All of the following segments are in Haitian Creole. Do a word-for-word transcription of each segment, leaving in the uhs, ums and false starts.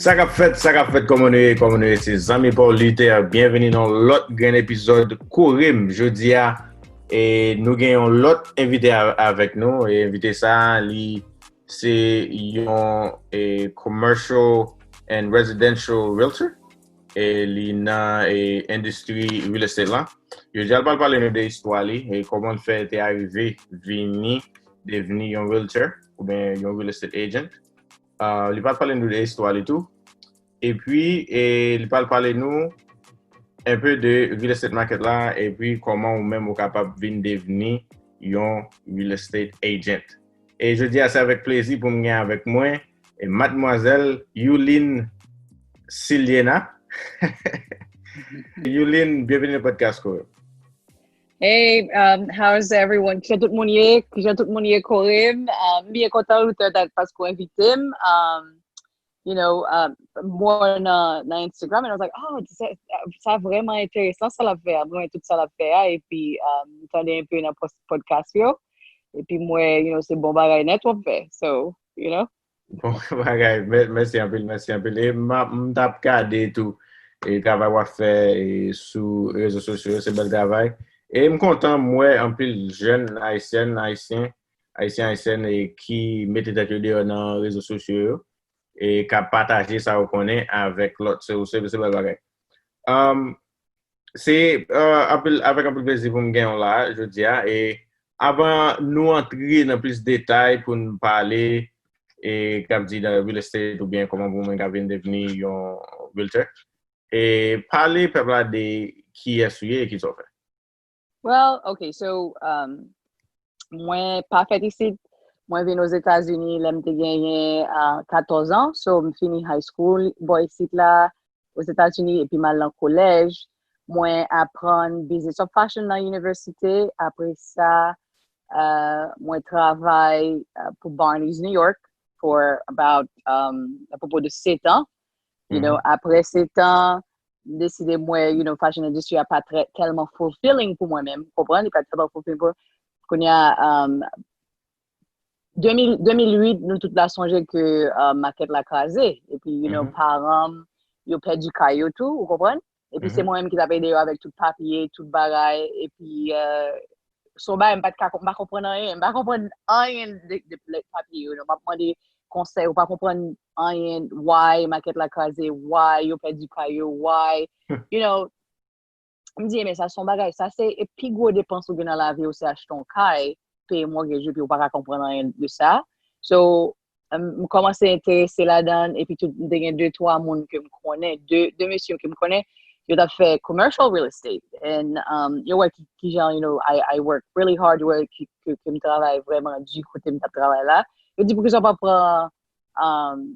Sa k ap fèt, sa k ap fèt, kòman nou ye, kòman nou ye, se zanmi pa w Luther. Byenveni nan yon lòt grenn epizòd Kore m. Jodi a, e nou gen yon lòt envite a- avèk nou. E envite sa, li se yon e, commercial and residential realtor. E li nan e, endistri real estate la. Jodi a, l pral pale nou de istwa li, e kòman l fè te arive vini, devni yon realtor, oubyen yon real estate agent. Ah, li pral pale nou de istwa li tou. Epi, e, li pral pale nou un peu de real estate market la, epi kòman ou menm ou kapab vin devni yon real estate agent. E jodi a, se avèk plezi pou m gen avèk mwen e madmwazèl Youlin Siliena. Youlin, byenveni nan podcast Kore m. Hey, um, how's everyone? Kijan tout moun ye? Kijan tout moun ye Kore m? Um, m byen kontan Luther dat paske w envite m. Um, you know, um, more nan, nan Instagram, and I was like, oh, sa, sa vrèman enteresan sa l ap fè a. Mwen tout sa l ap fè a, epi um, m tande un peu nan pos- podcast yo. Epi m wè, you know, se bon bagay nèt w ap fè. So, you know. Bon bagay, mè- mèsi anpil, mèsi anpil. E m ap- m t ap gade tou e travay w ap fè e sou rezo sosyo yo, se bèl travay. E m kontan m wè anpil jèn ayisyèn, ayisyen, ayisyen, ayisyèn e ki mete tèt yo deyò nan rezo sosyo yo e k ap pataje sa yo konnen avèk lòt. Se se- se bèl bagay. Um, se uh, anpil, avèk anpil plezi pou m gen w la jodi a. E avan nou antre nan plis detay pou n pale e k ap di nan real estate oubyen kòman pou mwen ka vin devni yon realtor. E pale pèp la de kiyès ou ye e kisa w fè. Well, okay, so um, mwen pa fèt isit. Mwen vin Ozetazini lè m te genyen uh, katòz an. So, m fini high school bò isit la, Ozetazini, epi m al nan kolèj. Mwen aprann Business of Fashion nan inivèsite. Apre sa, uh, mwen travay uh, pou Barney's New York for about, um, apwopo de set an. You know, apre set an, m deside m wè, you know, fashion industry a pa trè tèlman fulfilling pou mwen menm, konprann, li pa tèlman fulfilling pou kounye a um, de mil, de mil uit, nou tout la sonje ke uh, makèt la kraze, epi you know, paran m yo pèdi kay yo tou, ou konprann, epi se mwen menm ki t ap ede yo avèk tout papye, tout bagay, epi uh, se yon bagay m pa t ka konp- m pa konprann anyen, m pa konprann anyen de, de, de papye yo, non, m ap mande konsèy, ou pa konprann anyen, why makèt la kraze, why yo pèdi kay yo, why, you know, m di, men sa se yon bagay, sa se e pi gwo depans ou gen nan lavi w, se achte yon kay, peye mortgage, epi ou pa ka konprann anyen de sa. So, m kòmanse enterese ladan, epi tou, m te gen de, twa moun ke m konnen, de, de mesye ke m konnen, yo t ap fè commercial real estate. And um, yo wè ki, ki jan, you know, I, I work really hard, yo wè ki, ke, ke m travay vrèman di kote m t ap travay la. Yo di, poukisa w pa pran, um,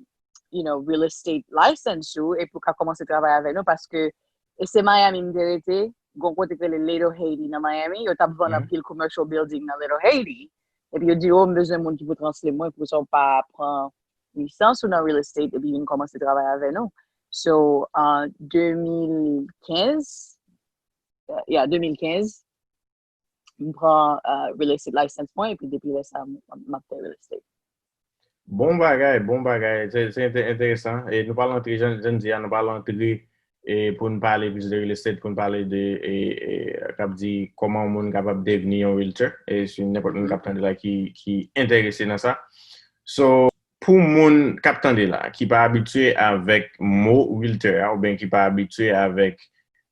you know, real estate license ou, epi w ka kòmanse travay avè nou, paske e se Miami m te rete, gon kote ki rele Little Haiti nan Miami, yo t ap vann anpil commercial building nan Little Haiti. Epi yo di, oh, m bezwen moun ki pou translate mwen, poukisa w pa pran lisans ou nan real estate, epi vin kòmanse travay avè nou. So, an de mil kenz, uh, yeah, de mil kenz, m pran uh, real estate license mwen, epi depi lè sa, m ap fè real estate. Bon bagay, bon bagay. Se se enteresan. E nou pral antre, jan jan di a, nou pral antre e pou n pale plis de real estate, pou n pale de e, e, k ap di kòman yon moun kapab devni yon realtor. E si nenpòt moun k ap tande la ki, ki enterese nan sa. So, pou moun k ap tande la, ki pa abitye avèk mo realtor a, oubyen ki pa abitye avèk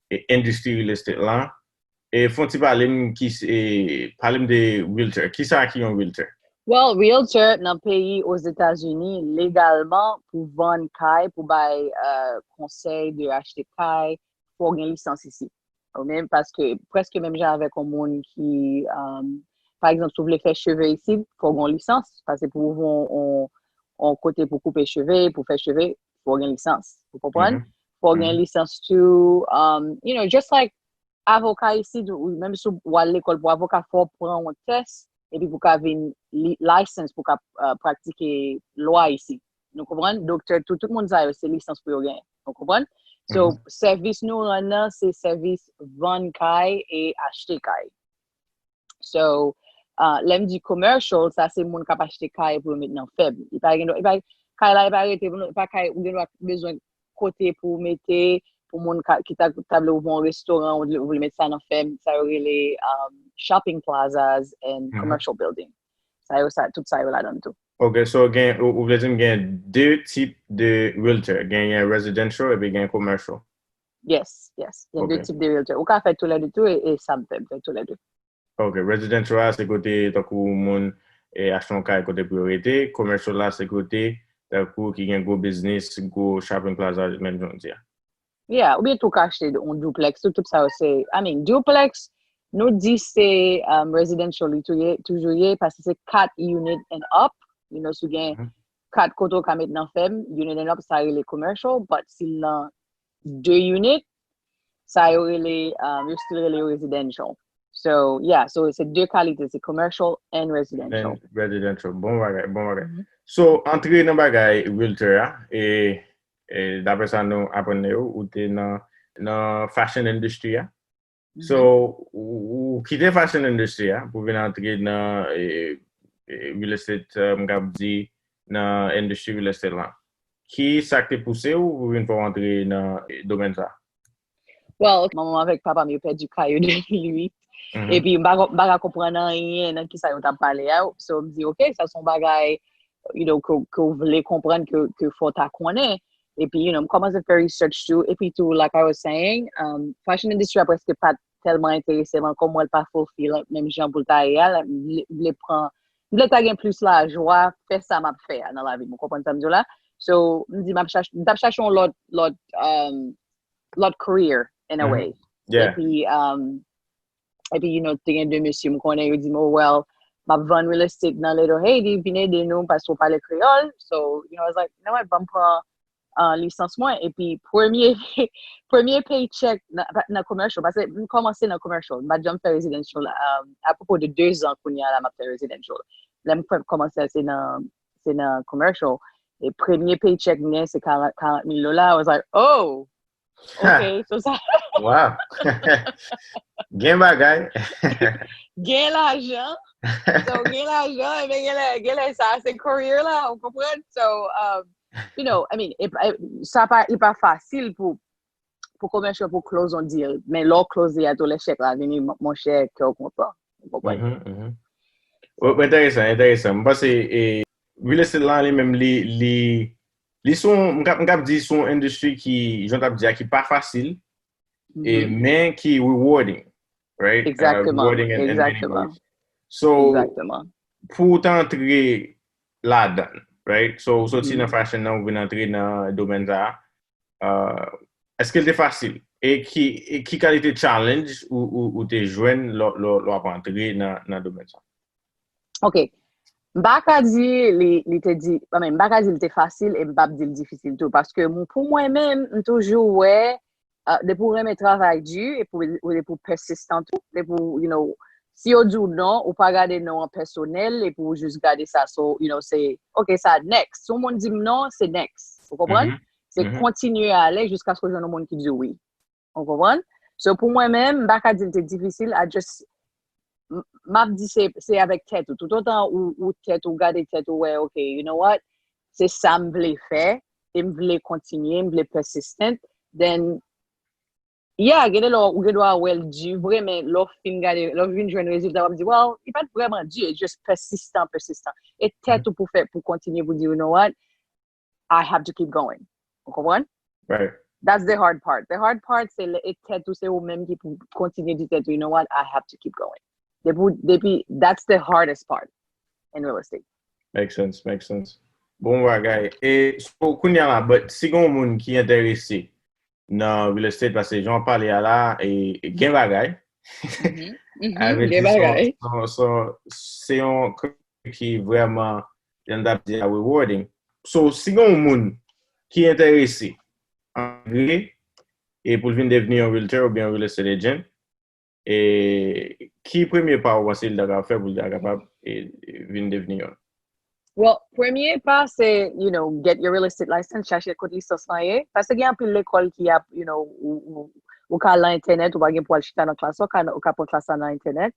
e, endistri real estate la, e fon ti pale m ki e, pale m de realtor. Kisa ki yon realtor? Well, realtor nan peyi Ozetazini, legalman, pou vann kay, pou bay uh, konsèy de achte kay, fò w gen lisans isit. Ou menm, paske prèske menm jan avèk yon moun ki, um, pa egzanp, si w vle fè cheve isit, fò w gen yon lisans, paske pou ouvri yon, yon, yon kote pou koupe cheve, pou fè cheve, fò w gen lisans. Ou konprann? Fò w gen lisans tou, um, you know, just like avoka isit, ou menm si w al lekòl pou avoka, fò w pran yon tès, epi pou ka vin li- license, pou ka uh, pratike lwa isit. Nou konprann? Doktè, tout, tout moun sa yo, se lisans pou yo genyen. Nou konprann? So, sèvis nou rann nan, se sèvis vann kay e achte kay. So, uh, lè m di commercial, sa se moun k ap achte kay pou yo met nan fèb. Li pa gen dwa, li pa, Kay la, e pa rete, e pa kay, ou gen dwa bezwen kote pou w mete, pou moun ka, ki ta, ta vle ouvri yon restoran, ou vle, ou vle met sa nan fèm, sa yo rele um, shopping plazas and commercial building. Sa yo, sa, tout sa yo ladan tou. Ok, so gen, ou, ou vle di m gen de tip de realtor. Gen, gen residential epi gen commercial. Yes, yes. Gen de tip de realtor. Ou ka fè tou lè de tou e, e sa m fè, m fè tou lè de. Ok, residential la se kote tankou moun e achte yon kay kote pou yo rete. Commercial la se kote tankou ki gen gwo biznis, gwo shopping plaza menm jan w di a. Yeah, oubyen tou ka achte yon duplex, tout, tout sa yo se, I mean, duplex, nou di se um, residential li tou ye, toujou ye, paske se kat unit and up, you know, si w gen kat kote w ka met nan fèm, unit and up, sa rele commercial, but si l nan de unit, sa yo rele, um, yo still rele yo residential. So, yeah, so se de kalite, se commercial and residential. And residential, bon bagay, bon bagay. So, antre nan bagay realtor a, e, e daprè sa nou aprann yo, ou te nan, nan fashion industry a. So, ou, ou kite fashion industry a pou vin antre nan e, e, real estate, uh, m kab di, nan industry real estate la. Ki sa k te pouse w pou vin fè w antre nan e, domèn sa? Well, manman m avèk papa m yo pèdi kay yo de mil uit. Epi m pa, m pa ka konprann anyen nan kisa yo t ap pale a. So m di, ok, sa se yon bagay, you know, ke, ke w vle konprann, ke, ke fò w ta konnen. Epi, you know, m kòmanse fè research tou. Epi tou, like I was saying, um, fashion industry a prèske pa t tèlman enterese m ankò, m wè l pa fulfill menm jan pou l ta ye a. M vle, m vle pran, m vle ta gen plis lajwa fè sa m ap fè a nan lavi m. Ou konprann sa m di w la? So, m di, m ap chache, m t ap chache yon lòt, lòt, um, lòt career, in a way. Epi, um, epi, you know, te gen de mesye m konnen, yo di m, oh, well, m ap vann real estate nan Little Haiti, vin ede nou, paske w pale kreyòl. So, you know, I was like, you know what, ban m pran uh, lisans mwen, epi premye, premye paycheck nan, nan commercial, paske m kòmanse nan commercial, m pa t janm fè residential, um, apwopo de de zan kounye a la, m ap fè residential. Lè m kòmanse, se nan, se nan commercial, e premye paycheck m gen, se karant, karant mil dola, I was like, oh, ok, so sa. Wow. Gen bagay. Gen lajan. So, gen lajan, men gen lè, gen lè sa, se career la, ou konprann? So, um, you know, I mean, e, e, sa pa, e pa fasil pou, pou commercial pou close on deal, men lè w close a tou lè chèk la vini, monchè, kè w kontan. Ou konprann? Mwen, enteresan, enteresan. M panse e, real estate la li menm li, li, li sou, m kap, m kap di sou yon industry ki, jan w t ap di a, ki pa fasil, e, men ki rewarding, right? Exactement, rewarding in, in many ways. So, pou w ta antre ladan, right? So, ou soti nan fashion nan, ou vin antre nan domèn sa a. Uh, èske l te fasil? E ki, e ki kalite challenge ou, ou, ou te jwenn lè, lè, lè w ap antre nan, nan domèn sa? Ok. M pa ka di li, li te di, I mean, m pa ka di li te fasil e m p ap di l difisil tou. Paske pou mwen menm, m toujou wè, uh, depi w renmen travay di, epi w, depi w pèsistan tou, depi w, you know, si yo di w non, ou pa gade non an pèsonèl, epi w jis gade sa, so, you know, se, ok, sa next. Si yon moun di m non, se next. Ou konprann? Se kontinye ale jiskaske w jwenn yon moun ki di w wi. Ou konprann? So, pou mwen menm, m pa ka di l te difisil, I just, m ap di se, se avèk tèt ou. Toutotan ou, ou tèt ou, gade tèt ou, wè, ok, you know what? Se sa m vle fè, e m vle kontinye, m vle persistent, then, yeah, gen de lè ou gen dwa wè l di vre, men lè w fin gade, lè w vin jwenn rezilta, w ap di, well, li pa t vrèman di, it's just persistent, persistent. E tèt ou pou fè, pou kontinye, pou di, you know what? I have to keep going. Ou konprann? Right. That's the hard part. The hard part, se e tèt ou, se ou menm ki pou kontinye di tèt ou, you know what, I have to keep going. Depi, depi, that's the hardest part in real estate. Make sense, make sense. Bon bagay. E so, kounye a la, but si gen yon moun ki enterese nan real estate, paske jan w pale a la, e, e gen bagay. Gen bagay. So, so, se yon ki vrèman, jan n t ap di a, rewarding. So, si gen yon moun ki enterese antre e pou l vin devni yon realtor oubyen yon real estate agent, e ki premye pa ou panse li ta kapab fè pou li ta kapab e, e vin devni yon? Well, premye pa se, you know, get your real estate license, chache kot lisans lan ye. Paske gen anpil lekòl ki ap, you know, ou, ou, ou ka al nan entènèt, ou pa gen pou al chita nan klas la, ou ka, ou ka pran klas la nan entènèt.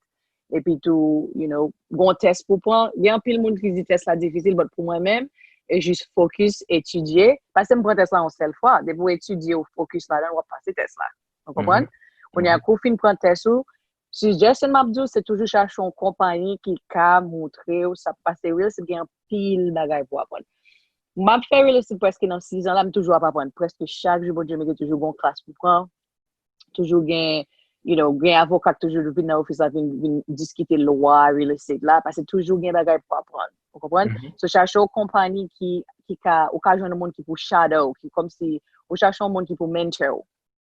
Epi tou, you know, gon tès pou pran. Gen anpil moun ki di tès la difisil, but pou mwen menm, e jis focus, etidye. Paske m pran tès la yon sèl fwa. Depi w etidye, ou focus ladan, w ap pase tès la. Ou konprann? Kounye a, kou w fin pran tès ou, suggestion m ap di w, se toujou chache yon konpayi ki ka montre w sa k pase real estate, gen anpil bagay pou aprann. M ap fè real estate prèske nan sis an la, m toujou ap aprann. Prèske chak jou, Bondye mete toujou gon klas pou pran. Toujou gen, you know, gen avoka k toujou vin nan ofis la, vin, vin diskite lwa real estate la, paske toujou gen bagay pou aprann. Ou konprann? So, chache yon konpayi ki, ki ka, ou ka jwenn yon moun ki pou shadow, ki kòmsi, ou chache yon moun ki pou mentor ou.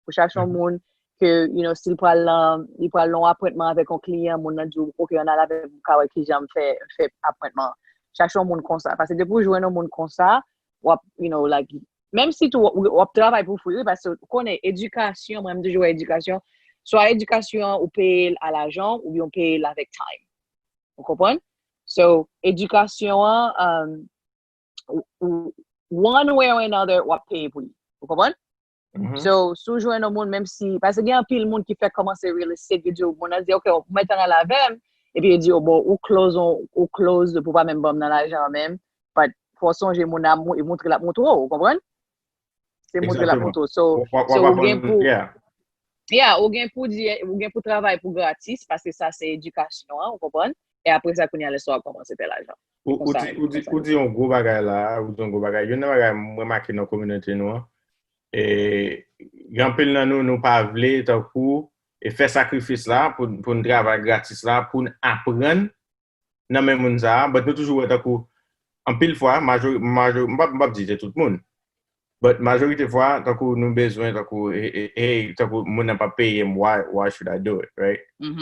Ou chache yon moun ke, you know, si l pral nan, li pral nan yon apwentman avèk yon kliyan, moun nan di w, "Ok, ann al avè m, m ka wè kijan m fè, fè apwentman." Chache yon moun konsa. Paske depi w jwenn yon moun konsa, w ap, you know, like, menm si tou, w, w ap travay pou free, wi, paske w konnen, edikasyon, mwen, m toujou wè edikasyon, swa edikasyon an, ou peye l a lajan, oubyen w peye l avèk time. Ou konprann? So, edikasyon an, um, ou, ou, one way or another, w ap peye pou li. Ou konprann? So, si w jwenn yon moun, menm si, paske gen anpil moun ki fèk kòmanse real estate, yo di w, moun nan di, "Ok, ou mèt ann al avè m," epi yo di, "Oh, bon, ou close, on- ou close pou pa menm ban m nan lajan an menm." But, fò w sonje, moun nan mou- montre l ap montre w, ou konprann? Se montre l ap montre w. So, so ou gen pou, yeah, ou gen pou di, ou gen pou travay pou gratis, paske sa se edikasyon an, ou konprann? E apre sa, kounye a, lè sa w ap kòmanse fè lajan. Ou, ou di, ou di, ou di yon gwo bagay la, ou di yon gwo bagay. Youn nan bagay mwen remake nan kominote nou an, e, gen anpil nan nou, nou pa vle, tankou, e fè sakrifis la pou, pou n travay gratis la, pou n aprann nan men moun sa a, but nou toujou wè tankou, anpil fwa, majori, majori, m p ap, m p ap di se tout moun, but majorite fwa, tankou nou bezwen, tankou, e, e, e, tankou moun nan p ap peye m, why, why should I do it, right?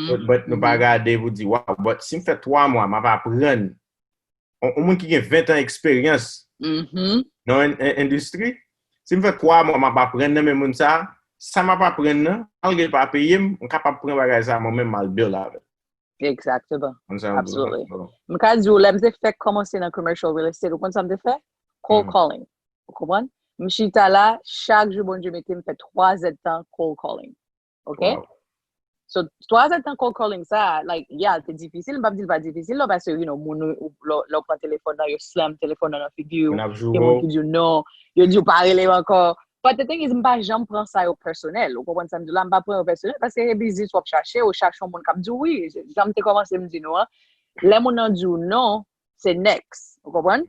But, but nou pa gade pou di, wow, but si m fè twa mwa, m ap aprann. On, on moun ki gen ven tan eksperyans nan en- en- endistri, si m fè twa mwa, m ap aprann nan men moun sa, sa m ap aprann nan, malgre l pa peye m, m kapab pran bagay sa mwen menm m al build avè l. Exactement. Absolutely. M ka di w, lè m te fèk kòmanse nan commercial real estate, ou konn sa m te fè? Cold calling. Ou konprann? M chita la, chak jou Bondye mete m fè twa zèdtan cold calling. Ok? So, twa zèdtan cold calling sa, like, yeah, te difisil, m p ap di l pa difisil, non, paske, you know, moun, ou- ou- lè, lè w pran telefòn nan, yo slam telefòn nan nan figi w, gen moun ki di w non, yo di w pa rele m ankò. But the thing is, m pa janm pran sa yo pèsonèl. Ou konprann sa m di w la? M pa pran yo pèsonèl paske se biznis w ap chache, ou chache yon moun k ap di w wi. Jan m te kòmanse m di nou an, lè moun nan di w non, se next. Ou konprann?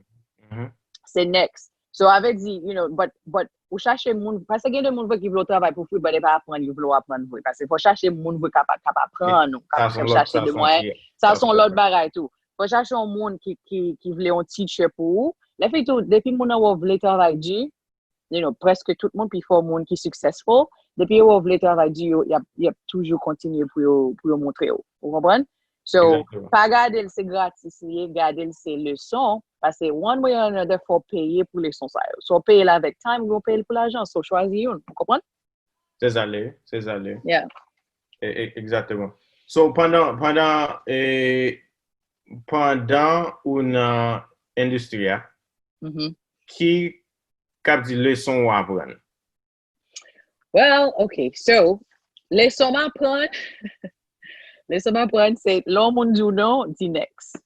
Se next. So, sa vle di, you know, but, but, ou chache moun, paske gen de moun vre ki vle w travay pou free, but e pa aprann yo vle w aprann vre. Paske fò chache moun vre k ap, k ap aprann ou, k ap chache de mwayen. Sa se yon lòt bagay tou. Fò chache yon moun ki, ki, ki vle yon teacher pou ou. Lè fini tou, depi moun nan wè w vle travay di, you know, prèske tout moun, pifò moun ki successful, depi yo wè w vle travay di, yo, y ap, y ap toujou kontinye pou yo, pou yo montre w. Ou konprann? So, pa gade l se gratis li ye, gade l se leson, paske one way or another, fò w peye pou leson sa yo. So, w peye l avèk time, oubyen w peye l pou lajan, so chwazi youn, ou konprann? Se sa l ye, se sa l ye. Yeah. E- e- Egzakteman. So, pandan, pandan, e, pandan ou nan endistri a, ki k ap di leson ou aprann? Well, ok. So, leson m aprann, leson m aprann, se lè yon moun di w non, di next.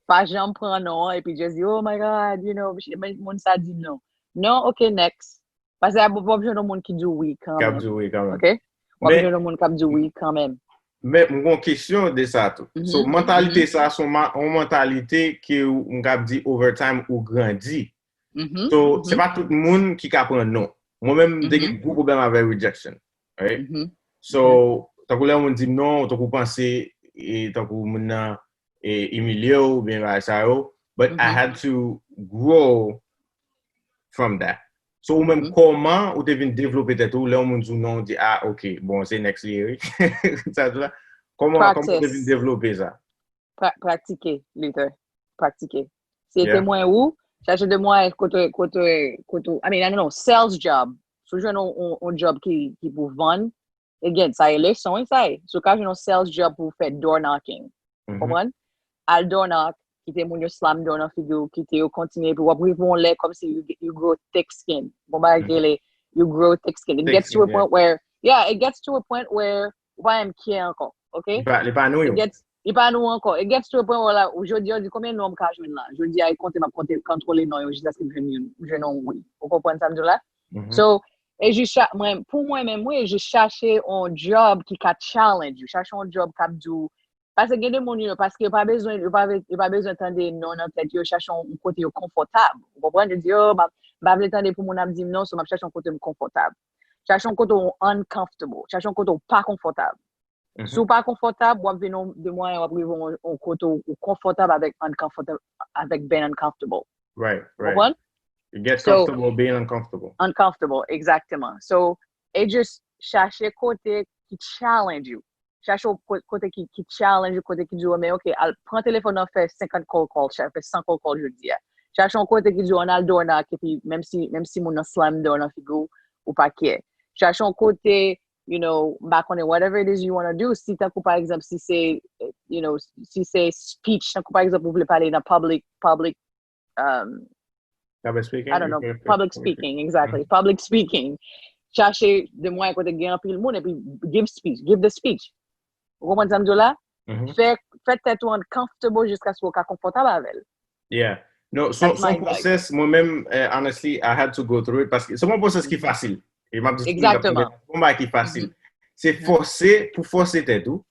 Pa janm pran non an epi just di, "Oh my God, you know, men moun sa di non." Non, ok, next. Paske w ap jwenn yon moun ki di w wi kanmenm. K ap di w wi kanmenm. Ok? W ap jwenn yon moun k ap di w wi kanmenm. Men m gen yon kesyon de sa tou. So, mantalite sa, se yon ma- yon mantalite ke ou- m k ap di over time ou grandi. So, se pa tout moun ki ka pran non. Mwen menm, m te gen gwo pwoblèm avè rejection. Right? So, tankou lè yon moun di m non, tankou panse, e, tankou moun nan, e, imilye w, oubyen bagay sa yo. But I had to grow from that. So, ou menm, kòman ou te vin devlope tèt ou, lè yon moun di w non, ou di, "Ah, ok, bon, se next li ye, wi." Sa tou la. Kòman, kòman ou te vin devlope sa? Pra- pratike, Luther. Pratike. Si se te mwen ou, chache de mwayen kote, kote, kote, I mean, I don't know, sales job. Si w jwenn yon, yon, yon job ki, ki pou vann, again, sa e leson, wi, sa e. Si w ka jwenn yon sales job pou w fè door knocking. Konprann? Al door knock, kite moun yo slam door nan figi w, kite yo kontinye, epi w ap rive yon lè kòmsi you, you grow thick skin. Bon bagay ki rele, you grow thick skin. It gets to a point where, yeah, it gets to a point where ou pa menm care ankò, ok? Li pa, li pa nwi w. It gets, li pa nou ankò. It gets to a point where la, jodi a, ou di konbyen non m ka jwenn la. Jodi a, e konte m ap konte, kontwole non yo jiskaske m jwenn youn, m jwenn yon wi. Ou konprann sa m di w la? So, e jis cha, mwen, pou mwen menm, wi, e jis chache yon job ki ka challenge ou, chache yon job k ap di w, paske gen de moun, you know, paske yo pa bezwen, yo pa, ve- yo pa bezwen tande non nan tèt yo, chache yon kote yo konfòtab. Ou konprann? Yo di, yo, m ap- m pa vle tande pou moun ap di m non, so m ap chache yon kote m konfòtab. Chache yon kote w uncomfortable, chache yon kote w pa konfòtab. Si w pa konfòtab, w ap vin yon- de mwayen w ap rive yon, yon kote w konfòtab avèk uncomfortable, avèk being uncomfortable. Right, right. Konprann? You get comfortable being uncomfortable. Uncomfortable, exactement. So, e just chache kote ki challenge you. Chache yon kote ki, ki challenge you, kote ki di w, men ok, al pran telefòn nan, fè senkant cold call, fè san cold call jodi a. Chache yon kote ki di w, ann al door knock, epi menm si, menm si moun nan slam door nan figi w, ou pa care. Chache yon kote, you know, m pa konnen, whatever it is you want to do, si tankou pa egzanp, si se, you know, si se speech, tankou pa egzanp, ou vle pale nan public, public, um, Public speaking? I don't know, public speaking, exactly, public speaking. Chache de mwayen kote gen anpil moun, epi give speech, give the speech. Ou konprann sa m di w la? Fè, fè tèt ou uncomfortable jiskaske w ka konfòtab avè l. Yeah. No, so, son pwosès, mwen menm, eh, honestly, I had to go through it, paske se yon pwosès ki fasil. E m ap di tout moun k ap tande, se yon bagay ki fasil. Se fòse, pou fòse tèt ou,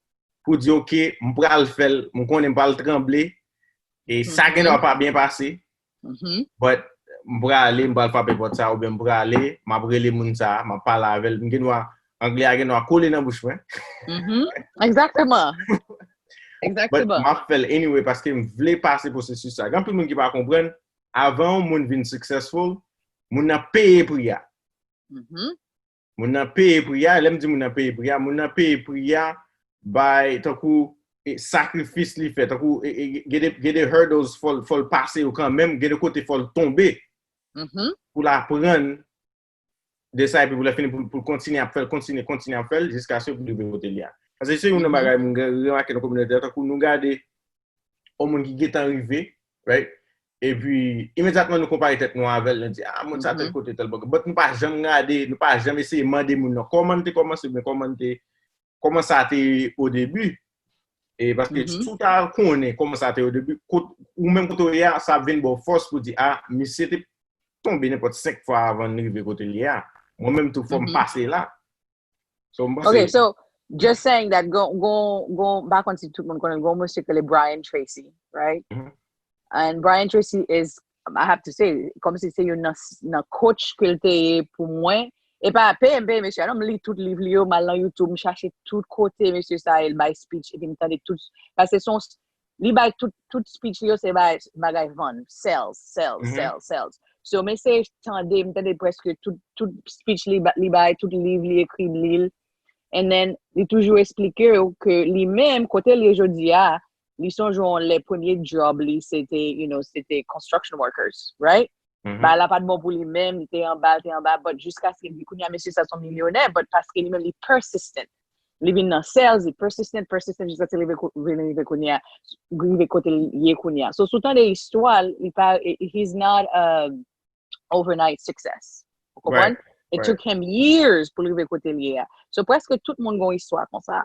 pou di, ok, m pral fè l, m konnen m pral tranble, e sa gen dwa pa byen pase, but m prale, m pral frape pòt sa, oubyen m prale, m ap rele moun sa, m ap pale avè l, m gen dwa, anglè a gen dwa kole nan bouch mwen. Exactement. But m ap fè l anyway, paske m vle pase pwosesis sa. Gen anpil moun ki pa konprann, avan yon moun vin successful, moun nan peye pri a. Moun nan peye pri a, lè m di moun nan peye pri a, moun nan peye pri a by tankou e, sakrifis li fè, tankou e, e, gen de, gen de hurdles fò l, fò l pase yo kanmenm, gen de kote fò l tonbe pou l aprann de sa, epi pou lè fini, pou, pou l kontinye ap fè l, kontinye, kontinye ap fè l, jiskaske pou l rive kote l ye a. Paske se youn nan bagay m remake nan kominote a, tankou nou gade yon moun ki gentan rive, right? Epi, imedyatman nou konpare tèt nou avè l, nou di, ah, moun sa tèl kote, tèl bagay. But nou pa janm gade, nou pa janm eseye mande moun nan kòman l te kòmanse, oubyen kòman l te, kòman sa te ye o debi. E paske si w ta konnen kòman sa te ye o debi, ou menm kote w ye a, sa ap vin ba w fòs pou di, ah, misye te tonbe nenpòt senk fwa avan l rive kote l ye a. Mwen menm tou, fò m pase la. So, m panse... Okay, so, just saying that, gon, gon, gon, m pa konn si tout moun konnen, gon mesye ki rele Brian Tracy, right? And Brian Tracy is, I have to say, kòmsi se youn nan, nan coach ke l te ye pou mwen. E pa peye m peye mesye a non, m li tout liv li yo, m al nan YouTube, m chache tout kote mesye sa a, l bay speech, epi m tande tout, paske se yon, li bay tout, tout speech li yo, se bay bagay vann, sales, sales, sales, sales. So, m eseye tande, m tande prèske tout, tout speech li, li bay, tout liv li ekri, m li l. And then, li toujou eksplike w ke li menm, kote l ye jodi a, li sonje yon lè premye job li, se te, you know, se te construction workers, right? Bagay la pa t bon pou li menm, li te anba, li te anba, but jiskaske li, kounye a, mesye sa se yon milyonè, but paske li menm, li persistent. Li vin nan sales, li persistent, persistent, jiskaske li rive, vin rive kounye a, rive kote li ye kounye a. So, si w tande istwa l, li pa, he's not a overnight success. Ou konprann? It took him years pou l rive kote li ye a. So, prèske tout moun gen yon istwa konsa.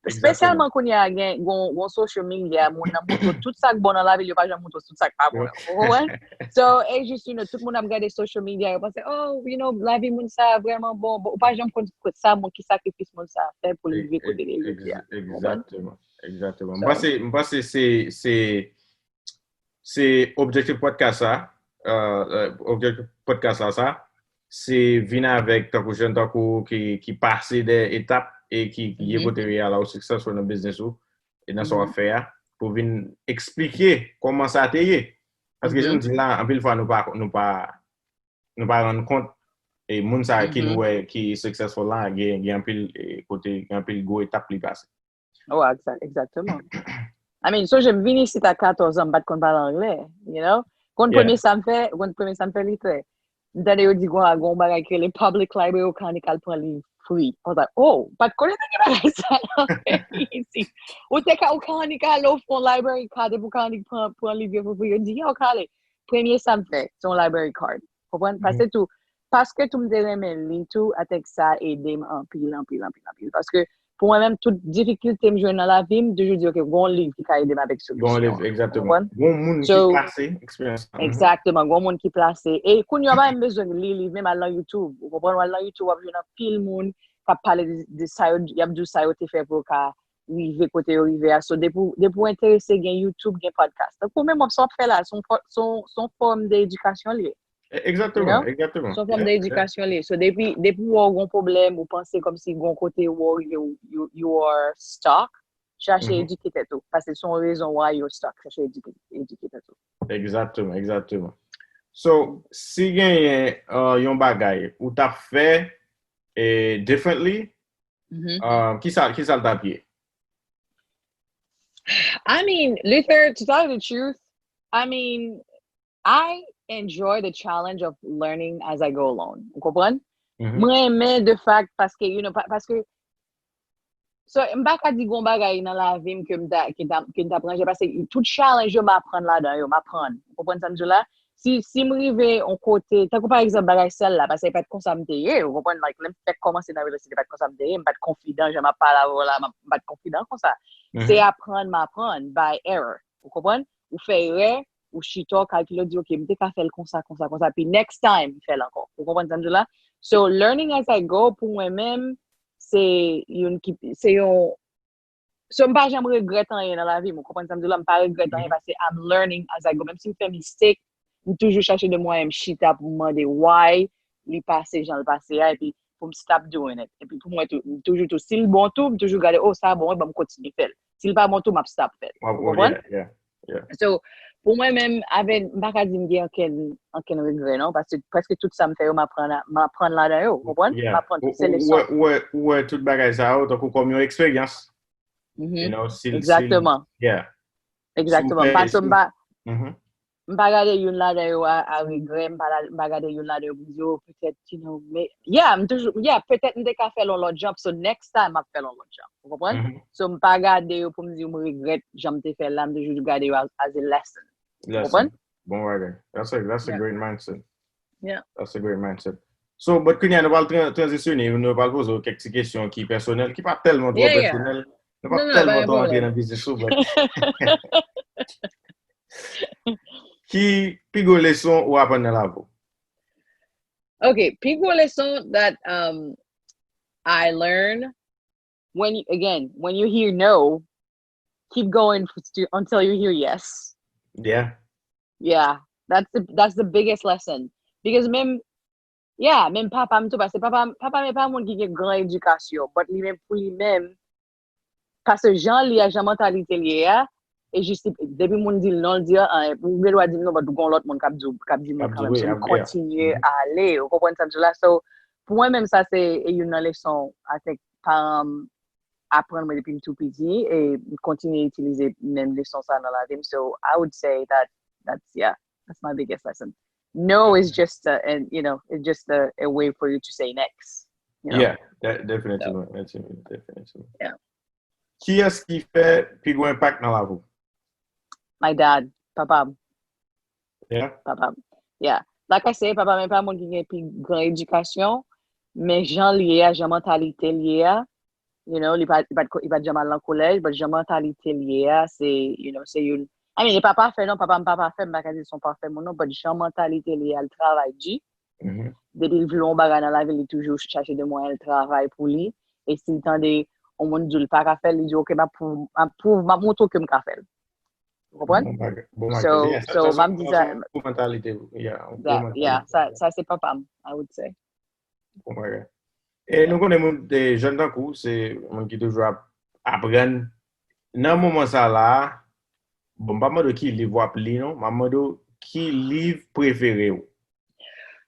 Espesyalman kounye a gen gon, gon social media, moun nan montre w tout sa k bon nan lavi l, yo pa janm montre w tout sa k pa bon nan. Ou konprann? So, e jis, you know, tout moun ap gade social media, yo panse, oh, you know, lavi moun sa vrèman bon. Bon, ou pa janm konn sa moun, ki sakrifis moun sa fè pou l rive kote l ye jodi a. Ou konprann? Exactement, exactement. M panse, m panse se, se, se objektif podcast sa, euh, euh, objektif podcast la sa, se vin avèk tankou jèn tankou ki, ki pase de etap e ki, ki ye kote yo ye a la, ou successful nan biznis ou e nan sa w ap fè a, pou vin eksplike kòman sa te ye. Paske jan m di la, anpil fwa nou pa, nou pa, nou pa rann kont e moun sa ki nou wè ki successful la, gen, gen anpil e, kote, gen anpil gwo etap li pase. Oh, exactement. I mean, sonje m vin isit a katòz an, m pa t konn pale anglè, you know? Konn premye sa m fè, konn premye sa m fè, li fè. M tande yo di gon, gon bagay ki rele public library, ou ka annik al pran liv free. I was like, oh, m pa t konnen te gen bagay sa nan peyi isit. Ou te ka, ou ka annik al o fon library card, epi ou ka annik pran, pran liv yo pou free. Yo di, yeah, ou ka ale. Premye sa m fè, se yon library card. Konprann? Paske tou, paske tou m te renmen li tou, I think sa ede m anpil, anpil, anpil, anpil. Paske Pou mwen menm, tout difikilte m jwenn nan lavi m, m toujou di, "Ok, gen yon liv ki ka ede m avèk solisyon." Gen yon liv, egzakteman. Gen yon moun ki pase eksperyans la. Egzakteman, gen yon moun ki pase. E kounye a, m pa menm bezwen li liv, menm al nan YouTube. Ou konprann? W al nan YouTube, w ap jwenn anpil moun k ap pale de, de sa yo, y ap di w sa yo te fè pou yo ka rive kote yo rive a. So, depi w enterese, gen YouTube, gen podcast. Tankou menm w ap sa w ap fè la, se yon fòm de edikasyon li ye. Egzakteman, egzakteman. Se yon fòm de edikasyon li ye. So, depi, depi w wè w gen yon pwoblèm, ou panse kòmsi gen yon kote w wè w rive, you, you are stuck, chache edike tèt ou. Paske se yon rezon why you're stuck. Chache edike, edike tèt ou. Egzakteman, egzakteman. So, si genyen uh, yon bagay ou t ap fè eh, differently, uh, kisa, kisa l t ap ye? I mean, Luther, to tell you the truth, I mean, I enjoy the challenge of learning as I go along. Ou konprann? Mwen renmen the fact paske, you know, paske So, m pa ka di gon bagay nan lavi m ke m ta, ke ta, ke m ta pran jè, paske tout challenge yo, m aprann ladan yo, m aprann. Ou konprann sa m di w la? Si, si m rive yon kote, tankou pa egzanp bagay sèl la, paske e pa t konsa m te ye, ou konprann? Like, lè m fèk kòmanse nan real estate, e pa t konsa m te ye, m pa t konfidan, jan m ap pale avè w la, m pa t konfidan konsa. Se aprann, m aprann, by error. Ou konprann? Ou fè erè, ou chita, ou kalkile, ou di, "Ok, m te ka fè l konsa, konsa, konsa, pi next time, m fè l ankò." Ou konprann sa m di w la? So, learning as I go, pou mwen menm, se youn ki, se yon, so m pa janm regrèt anyen nan lavi m, ou konprann sa m di w la, m pa regrèt anyen paske I'm learning as I go, menm si m fè mistake, m toujou chache de mwayen m chita pou m mande why li pase jan l pase a, epi pou m stop doing it, epi pou mwen tou, m toujou tou, si l bon tou, m toujou gade, oh sa bon, wi, ban m kontinye fè l, si l pa bon tou, m ap stop fè l, ou konprann? So, pou mwen menm, avè, m pa ka di m gen ankenn, ankenn regrè non, paske prèske tout sa m fè yo, m aprann, m aprann ladan yo, ou konprann? M aprann tout se leson. Ou wè, ou wè tout bagay sa yo tankou kòm yon eksperyans. You know, si, Egzakteman. Yeah. Egzakteman. Paske m pa, m pa gade youn ladan yo a, a regrè, m pa, m pa gade youn ladan yo pou m di, oh, petèt, you know, men, yeah, m toujou, yeah, petèt m te ka fè l yon lòt jan, so next time m ap fè l yon lòt jan. Ou konprann? So, m pa gade yo pou m di m regrèt jan m te fè l la, m toujou gade yo as, as a lesson. Ou konprann? Bon bagay. That's a, that's a great mindset. Yeah. That's a great mindset. So, but kounye a, nou pral tran- transisyone, nou pral poze w kèk ti kesyon ki pèsonèl, ki pa tèlman twò pèsonèl. Nou pa tèlman twò antre nan biznis ou, but ki pi gwo leson ou aprann nan lavi w? Ok, pi gwo leson that um, I learned when you, again, when you hear no, keep going until you hear yes. Yeah. Yeah, that's the, that's the biggest lesson. Because menm, yeah, menm papa m tou, paske papa, papa m e pa moun ki gen gran edikasyon, but li menm pou li menm, paske jan li a, jan mantalite li ye a, e jis depi moun di l non, l di an, ou gen dwa di l non, but gon lòt moun k ap di, k ap di non kanmenm, so m kontinye ale, ou konprann sa m di w la? So, pou mwen menm sa se youn nan leson, I think, paran m aprann mwen depi m tou piti, e m kontinye itilize menm leson sa nan lavi m. So I would say that that's, yeah, that's my biggest lesson. No is just a, and you know, it's just a, a way for you to say next. You know? Yeah, that, definitely, so, definitely, definitely. Yeah. Kiyès ki fè pi gwo enpak nan lavi w? My dad, papa m. Yeah. Papa m. Yeah. Like I say, papa m e pa moun ki gen pi gran edikasyon, men jan li ye a, jan mantalite li ye a, you know, li pa, li pa, li pa janm al nan kolèj, but jan mantalite li ye a, se, you know, se youn, I mean, li pa pafè non, papa m pa pafè, m pa ka di se yon pafè moun non, but jan mantalite li ye a, li travay di. Depi l vle yon bagay nan lavi, li toujou chache de mwayen, li travay pou li. E si l tande yon moun di l pa ka fè l, li di, "Ok, m ap pwouve, m ap pwouve, m ap montre w ke m ka fè l." Ou konprann? Bon bagay, bon bagay. So, yeah, sa, so, sa, m ap di sa, sa, sa, pou mantalite, yeah, yeah, sa, sa se papa m, I would say. Bon bagay. E nou konnen moun, jèn tankou w, se moun ki toujou ap aprann. Nan moman sa la, bon, m p ap mande w ki liv w ap li non, m ap mande w ki liv prefere w.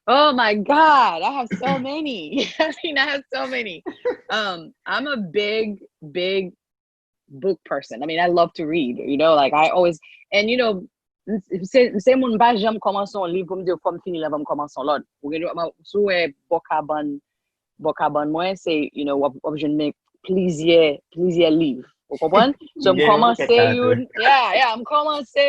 Oh my God, I have so many. I mean, I have so many. Um, I'm a big, big book person. I mean, I love to read, you know, like I always, and you know, m- m- se se moun m pa janm kòmanse yon liv pou m di fò m fini l anvan m kòmanse yon lòt. Ou gen dwa, si w wè bò kabann, bò kabann mwen, se, you know, w ap, w ap jwenn men plizyè, plizyè liv. Ou konprann? So m kòmanse youn, yeah, yeah, m kòmanse,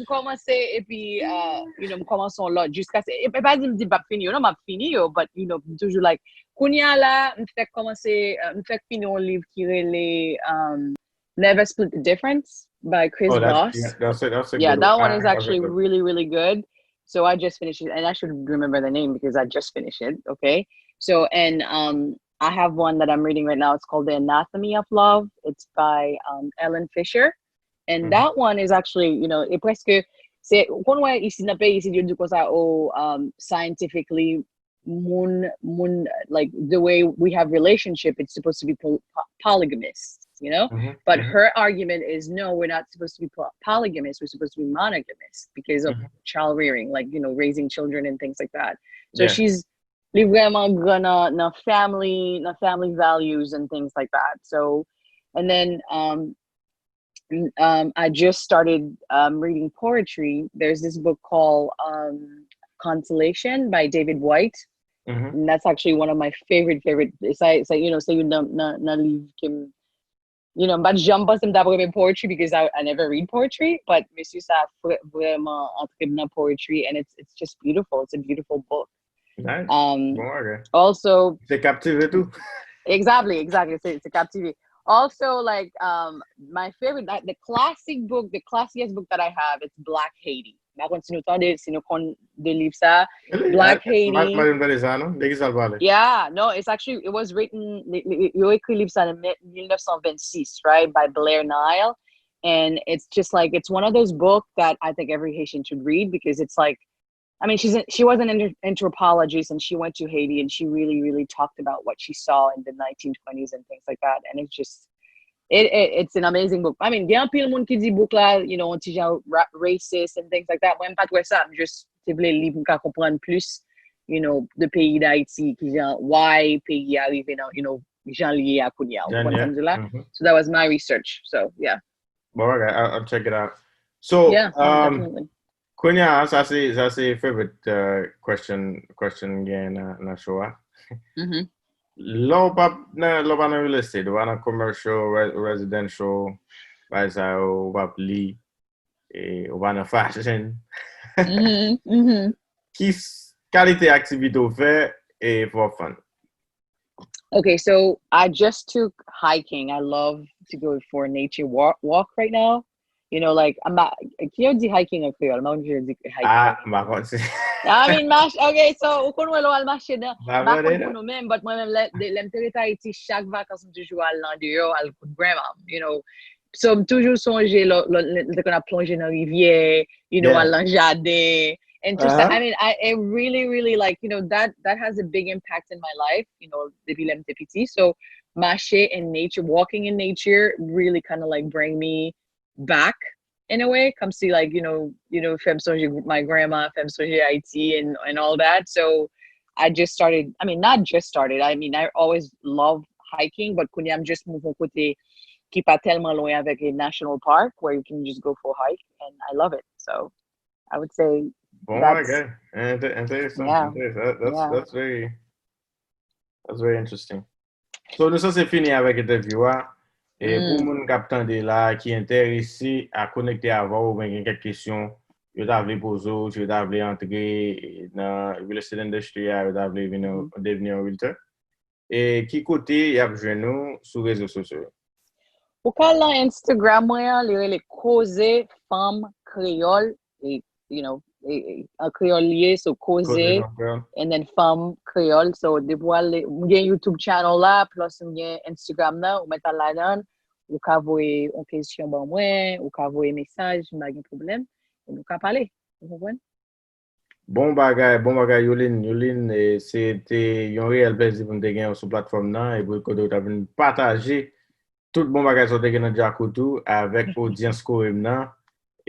m kòmanse epi, uh, you know, m kòmanse yon lòt jiska se, e pa di m di m p ap fini yo, non, m ap fini yo, but, you know, m toujou like, Kounye a la, m fèk kòmanse, uh, m fèk fini yon liv ki rele um, Never Split the Difference by Chris Oh, Voss. that's, yeah, that's, a, that's a Yeah, good that one. one is I, I actually recommend. Really, really good. So I just finished it, and I should remember the name because I just finished it. Okay. So, and um, I have one that I'm reading right now. It's called The Anatomy of Love. It's by um, Ellen Fisher. And Mhm. That one is actually, you know, e preske, se, ou konn wè isi nan peyi, isi yo di konsa, oh, um, scientifically, moun, moun, like, the way we have relationship, it's supposed to be po- po- polygamous, you know? Mhm, But mhm. Her argument is, no, we're not supposed to be po- polygamous. We're supposed to be monogamous because of Mhm. child rearing, like, you know, raising children and things like that. So Yeah. She's, li vrèman gran nan, nan family, nan family values and things like that. So, and then um, n- um, I just started um, reading poetry. There's this book called um, Consolation by David Whyte. Mhm. And that's actually one of my favorite, favorite. It's like, it's like you know, se youn nan, nan, nan liv ke m, you know, m pa t janm panse m t ap renmen poetry because I, I never read poetry, but mesye sa vre- vrèman antre m nan poetry, and it's, it's just beautiful. It's a beautiful book. Nice. Um, Bon, ok. Also, Se kaptive tou. Exactly, exactly. Se, se kaptive. Also, like, um, my favorite, like, the classic book, the classiest book that I have, it's Black Haiti. M pa konn si nou tande, si nou konn de liv sa. Black Haiti. Mwen tande sa, non? De ki sa l pale? Yeah, no, it's actually, it was written, li- li- yo ekri liv sa nan mil nèf san vennsis, right, by Blair Nile. And it's just like, it's one of those books that I think every Haitian should read because it's like, I mean, she's a, she was an anthropologist and she went to Haiti and she really, really talked about what she saw in the nineteen twenties and things like that. And it's just, it, it it's an amazing book. I mean, gen anpil moun ki di book la, you know, yon ti jan ra- racist and things like that. Mwen, m pa t wè sa. M just te vle li pou m ka konprann plis, you know, de peyi Dayiti, ki jan, why peyi a rive nan, you know, jan li ye a kounye a. Ou konprann sa m di la? So that was my research. So, yeah. Bon, okay, I'll, I'll check it out. So, yeah, um, definitely. Kounye a, sa se, sa se favorite uh, question, question gen nan, nan show a. Mm-hmm. Lè w pa nan, lè w pa nan real estate, w pa nan commercial, re- residential, bay sa yo, w pa li, e, w pa nan fashion. Mm-hmm. Mm-hmm. Ki s- kalite aktivite w fè e for fun? Okay, so I just took hiking. I love to go for a nature walk, walk right now. You know, like, I'm not, ki yo di hiking an kreyòl? Mwen, yo di hiking. Ah, m pa konn si. I mean, mache, okay, so, ou konn wè lè w al mache nan, Pa m pa vre, konn non? Pou nou menm, but mwen menm, lè, de- lè m te rete Ayiti, chak vakans, m toujou al nan deyò, al kout grandma, you know. So, m toujou sonje, lè, lè, lè, lè te konn ap plonje nan rivyè, you know, Yeah. Al nan jaden, and just that, Uh-huh. I mean, I, it really, really, like, you know, that, that has a big impact in my life, you know, depi lè m te piti. So, mache in nature, walking in nature really kind of, like, bring me back in a way, kòmsi, like, you know, you know, fè m sonje my grandma, fè m sonje Ayiti and, and all that. So, I just started, I mean, not just started, I mean, I always love hiking, but kounye a m just move yon kote ki pa tèlman lwen avèk a national park where you can just go for a hike, and I love it. So, I would say Bon, that's, okay. Inter- Interesting. Yeah. Interesting. That- That's, Yeah. that's very, that's very interesting. So, nou sanse fini avèk entèvyou a. E pou Mm. Moun k ap tande la, ki enterese a konekte avè w, oubyen gen kèk kesyon yo ta vle poze w, si yo ta vle antre nan real estate industry a, yo ta vle vin yon- devni yon realtor, e ki kote y ap jwenn nou sou rezo sosyo yo? Ou ka al nan Instagram mwen an, li rele Koze Fanm Kreyòl, e, you know, e, e, an kreyòl li ye, so Koze, Fanm Kreyòl. And then Fanm Kreyòl. So, depi w al, m gen YouTube channel la, plus m gen Instagram nan, ou mèt al ladan, ou ka voye yon kesyon ban mwen, ou ka voye mesaj, m pa gen pwoblèm, e nou ka pale. Ou konprann? Bon bagay, bon bagay, Yoline. Yoline, e, se te yon reyèl plèzi pou m te gen w sou platfòm nan, epi kote w ta vin pataje tout bon bagay sa w te gen nan djakout ou avèk odyans Kore m nan.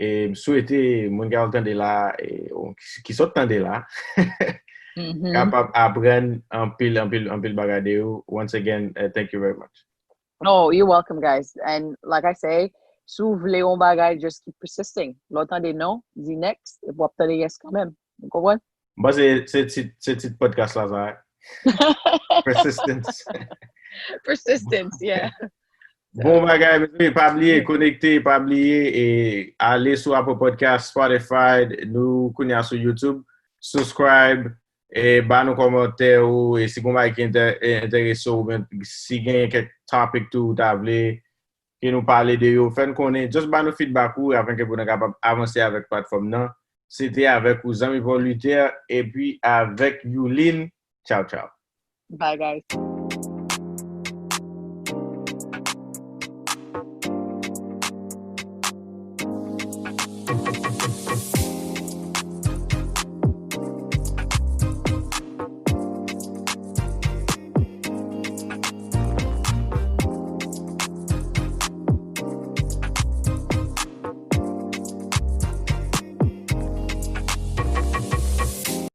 E m swete moun k ap tande la, e, ou, ki sot tande la, Mhm. kapab aprann anpil, anpil, anpil bagay de ou. Once again, uh, thank you very much. Oh, you're welcome, guys. And like I say, si w vle yon bagay, just keep persisting. Lè w tande non, di next, epi w ap tande yes kanmenm. Ou konprann? Bon, se, se tit, se tit podcast la, sa. Persistence. Persistence, yeah. Bon bagay, mezanmi, pa bliye konekte, pa bliye e ale sou Apple Podcast, Spotify, nou kounye a sou YouTube, subscribe, E ba nou kòmantè ou, e si gon bagay ki enterese ou, oubyen si genyen kèk topic tou ou ta vle ke nou pale de yo, fè n konnen. Just ba nou feedback ou afin ke pou nou kapab avanse avèk platfòm nan. Se te avèk ou zanmi Paul Luther epi avèk Youlin. Tchaw, tchaw. Bye, guys.